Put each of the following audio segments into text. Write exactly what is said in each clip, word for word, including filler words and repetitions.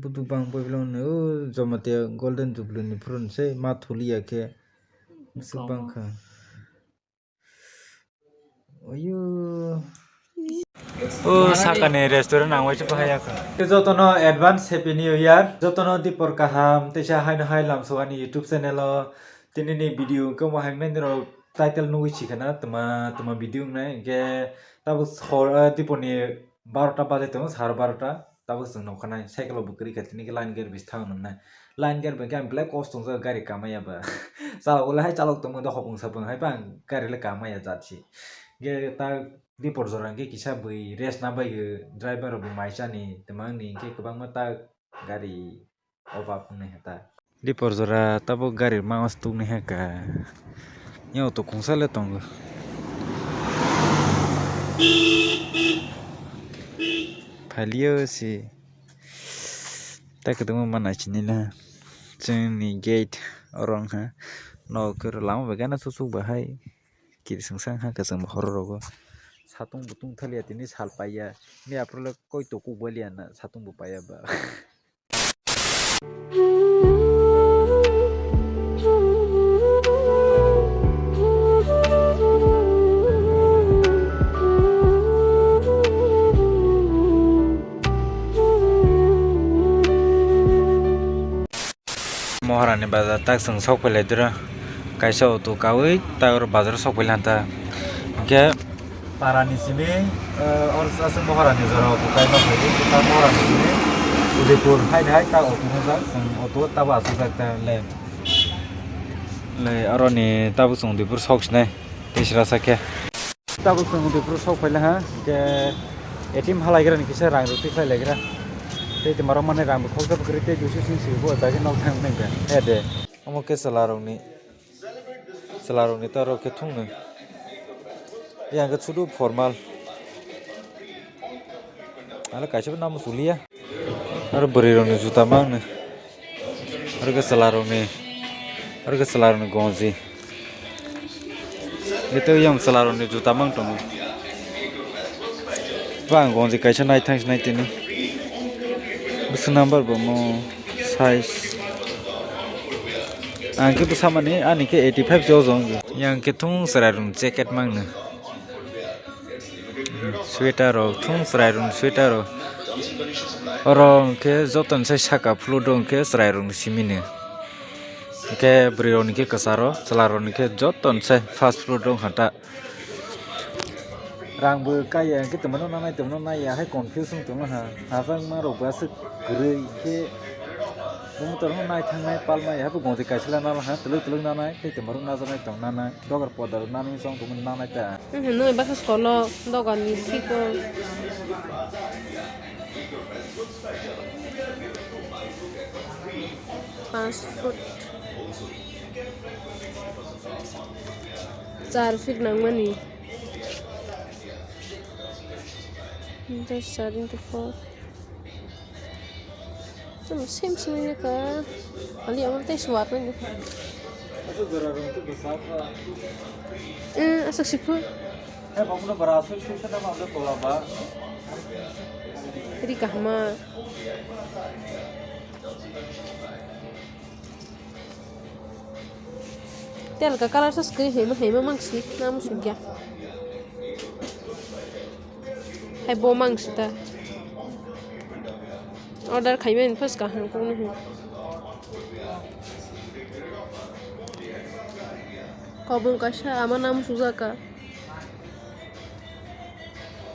Kudu bang bwlwng ni o Jamatia Golden Jubilee ni phuru se ma thuliya khe. Bwswk bang kha. Oyo. O sakani restaurant ang waisa bahai ya kha. Jotono advance happy new year. Jotono dipor kaham. Teisa haino hai lamso ani YouTube channel o. Tini ni video khe mo hai nai nirok title nugwi sikhana tuma tuma video wngnai. Hwnkhe tabuk hor, eh, dipor ni barota baje tongo, sar barota. Tabuk chwng nokha nai cycle o bo kwrwi kha, tini khe line gate bai thang nang nai. Line gate bai khe ang belai kosto wngjak gari kamaya ba. Chalok le hai chalok tongma da hopung sapung hai bang gari le kamaya jat si. Ge ta dipor jora hwnkhe kisa bui rest na bai o, driver rok bo mai chani twmang ni hwnkhe kwbangma ta gari obab wngnai ha ta. Dipor jora tabuk gari rok ma tuknai ha ka. Yang auto khungsa le tongo. Phalio si. Ta kwdwngma ma naisinina. Chwngni gate oro wngkha. Nok lama bai gana susuk bahai. Kirisingsa wngkha kwchwng bo horo rogo. Satung butung thaliya tini sal paiya. Ni aphuru le koi to kuk baliya na satung bo paiya ba. Moharani bazar tak chwng sok phai lai dura. Kaisa auto kawi tak oro bazar sok phai lai ta. Hwnkhe parani simi, eh, or aswk Moharani jora auto kaima phai di. Ta Moharani simi Udaipur hai hai ta auto nujak. Chwng auto tabo aswk jak ta le. Le aroni tabo chwng Udaipur sok sinai. Tisra sakhe. Tabuk chwng Udaipur sok phaila ha, hwnkhe A T M halaigrani kisa rang rwtwi khlailagra. Tei tei marok mani rang bo khokjak kwrwi tei duiso sing swi bo jaga nok thang nai da. He de. Omo khe chwlarokni, chwlarokni ta rok khe thungno. Yang khe sudu formal. Ale kaisa bo namo suliya. Aro bwrwi rokni juta mangno. Aro khe chwla rokni, aro khe chwla rokni gonji. Eto yang chwla rokni juta mang tongo. Ba ang gonji kaisa naithang sinai tini. Bwswk number bo mo size. Ang khe bwsa mani ani khe eighty five se ojong. Yang khe thung chwrai rokni jacket mangno. Sweater rok, thung chwrai rokni sweater rok. Oro hwnkhe joto ni sai saka phuluk do hwnkhe chwrai rokni simi no. Hwnkhe bwrwi rokni khe kwcharo, chwla rokni khe joto ni sai fast food wngkha ta. Rang bo kaiya hwnkhe twmano nanai, twmano naiya hai confuse wng tongma ha. Hachakma rok bo aswk kwrwi hwnkhe. Omo torno naithang nai palmai habu gonji kaisa le nana ha twlwk twlwk nanai tei tongmarok najaknai tong nanai dogar poda rok nanai chong tongmani nanai ta. Nwng hai baksa skolo dogar ni thik o. Fast food. Char feet nangmani. Just starting to fall. Chum sim sim ni ka. Ali amar tei suat ni ka. Aswk jora rong tu bwsa kha. Eh, aswk sifu. Eh, bokno bara aswk suk sana ma amle kola ba. Ri kahma. Telka colour sa skri hema hema mangsi nam sugya. Hai bo mangsi ta. Order khaimani first kaham kong ni. Kobong kaisa ama nam sujaka.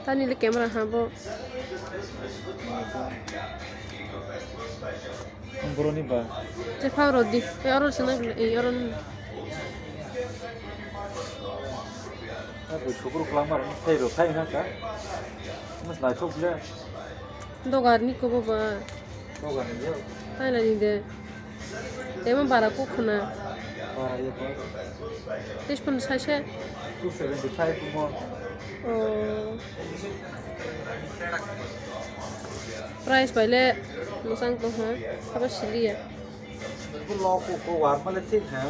Tani le camera ha bo. Boroni ba. Te phang rodi. E oro sina e oro ni. Ai bo chukru klang mar thai ro thai na ka. Mas lai thok le. Dogar ni kobo ba. Dogar ni yo. Thai la ni de. Temo bara kuk khna. Bara ye ba. Tis pun sai se. Two seventy five mo. Oh. Price bai le mwchang tong ha. Haba siliya. Lok ko ko war male thik ha.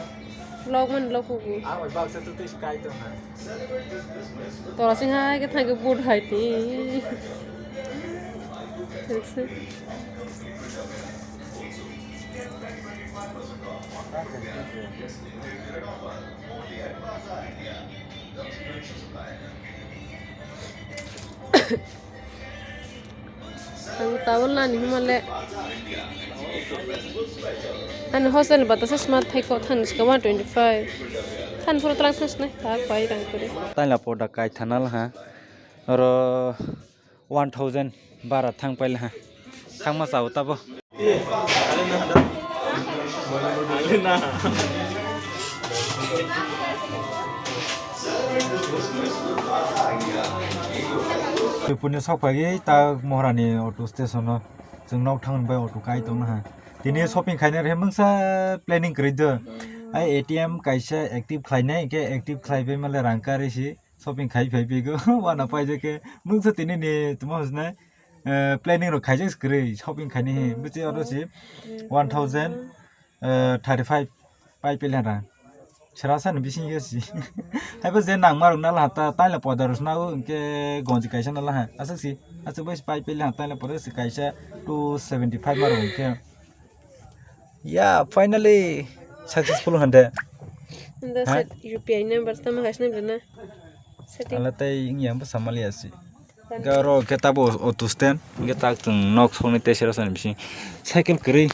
Lok man lok ko. Ang bai baksa tu tis kai tong ha. Tora sing hai ke thang ke boot hai ti. Thik se. Ang towel nani hwnmale. Ani hostel ni bata se smart thaiko than ska one twenty five. Than phuru tlang thang snai ta pai rang kuri. Taila poda kai thanal ha. Oro one thousand bara thang paila ha. Thangma sao tabo. Pune sok pagi ta Mohra ni auto station o chwng nok thang bai auto kai tong ha. Tini shopping khaina re mungsa planning kwrwi do. Ai A T M kaisa active khlainai ke active khlai bai male rang kari si. Shopping khai phai pigo wana paijak khe mungsa tini ni tuma hosna planning rok khaijak kwrwi shopping khaini he bwtwi oro si one thousand thirty five pai pele ra sera sa ni bising yo si haibo je nang marok na laha ta taila poda rok sna o hwnkhe gonji kaisa na laha aswk si aswk bai pai pele ha taila poda si kaisa two seventy five marok hwnkhe. Yeah, finally successful hande. Anda Ha? Set U P I number tamo kaisa number na. Setting. Ala tai yang bo samali asi. Garo ke tabo auto stand. Ge tak tung nok song ni tesera san bisi. Cycle kri.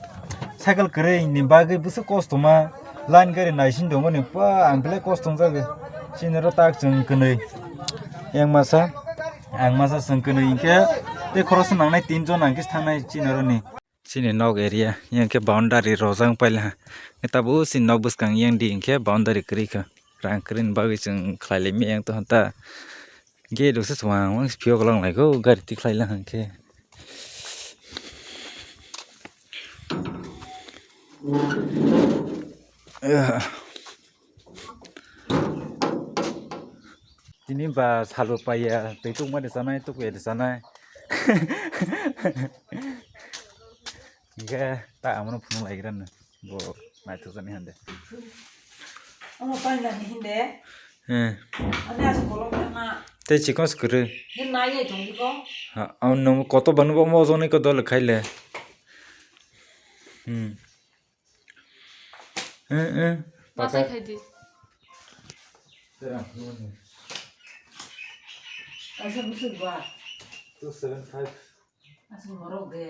Cycle kri ni bagwi busu kosto ma. Line gari naisin dongo ni pa ang bile kosto jaga. Sini ro tak chung kwnwi. Yang masa ang masa sung kwnwi ke te khoroksa nangnai tin jon ang kis thangnai sini ro ni. Chini nok area yang khe boundary rojak paila ha. Tabo chini nok bwskang yang di hwnkhe boundary kwrwi kha. Rang kwrwini bagwi chwng khlai lai maya yang to hanta. Gate rok se chuwang wng phiyok lang lai kho gari tikhlai lang hwnkhe. Tini ba salo paiya twi tukma de sanai tukya de sanai. Hingke ta amono phunuk lai gra no bo naithok jani hande. Omo paila ni hinde. Eh. Ani asu kolok na. Tei chikon skuru. Ni nai ye tong ko. Ha, am no koto banu bo mo joni ko dol khaile. Hmm. Eh, eh. Masai khaidi. Kaisa bwswk ba? Two seven five. Aswk norok de.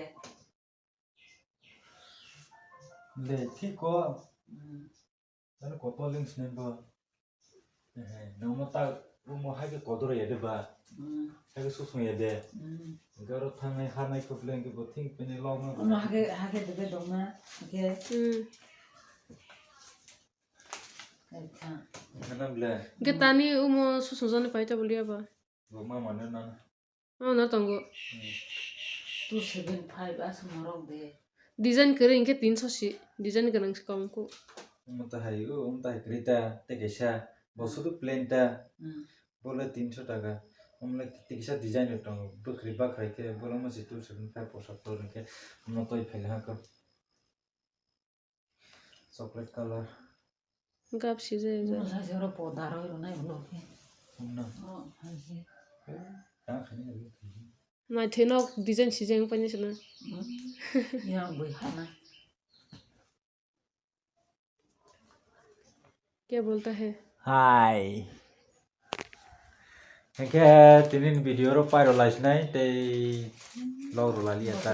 Le, thik ko. Hmm. Ano kotor ling sini bo. Eh, nangma ta rumo hai ke kotor ya de ba. Hmm. Hai ke susung ya de. Hmm. Garo thangnai hanai khup leng ke bo thing pene log na. Ano hake, hake de be dong na. Hake. Hmm. Hai tha. Hana ble. Ge tani umo susung jani paita boliya ba. Bo ma mane na. Oh, no tongo. Hmm. Two seven five aswk norok de. Design kwrwi hwnkhe tinso si. Design gwnang se kong kho. Omo ta hai o, omo ta hai kwrwi ta, tei kaisa bo Hmm. sudu plain ta. Hmm. Bo le tinso taka. Omo le tei kaisa design rok tongo. Bwkhri bakhrai khe, bo le omo se two seven five posa phor hwnkhe, omo toi phai ha kho. Chocolate color. Gap si je je. Mo sa se oro poda roi rwnai ulo khe. Wngna. Oh, hai se. Eh, ta khani ari. Naithoi nok design si je wng paini sana. Hmm. Yang bui hana. Kya bolta hai? Hai. Hingke tini ni video ro pairo lai sinai tei log ro laliya ta.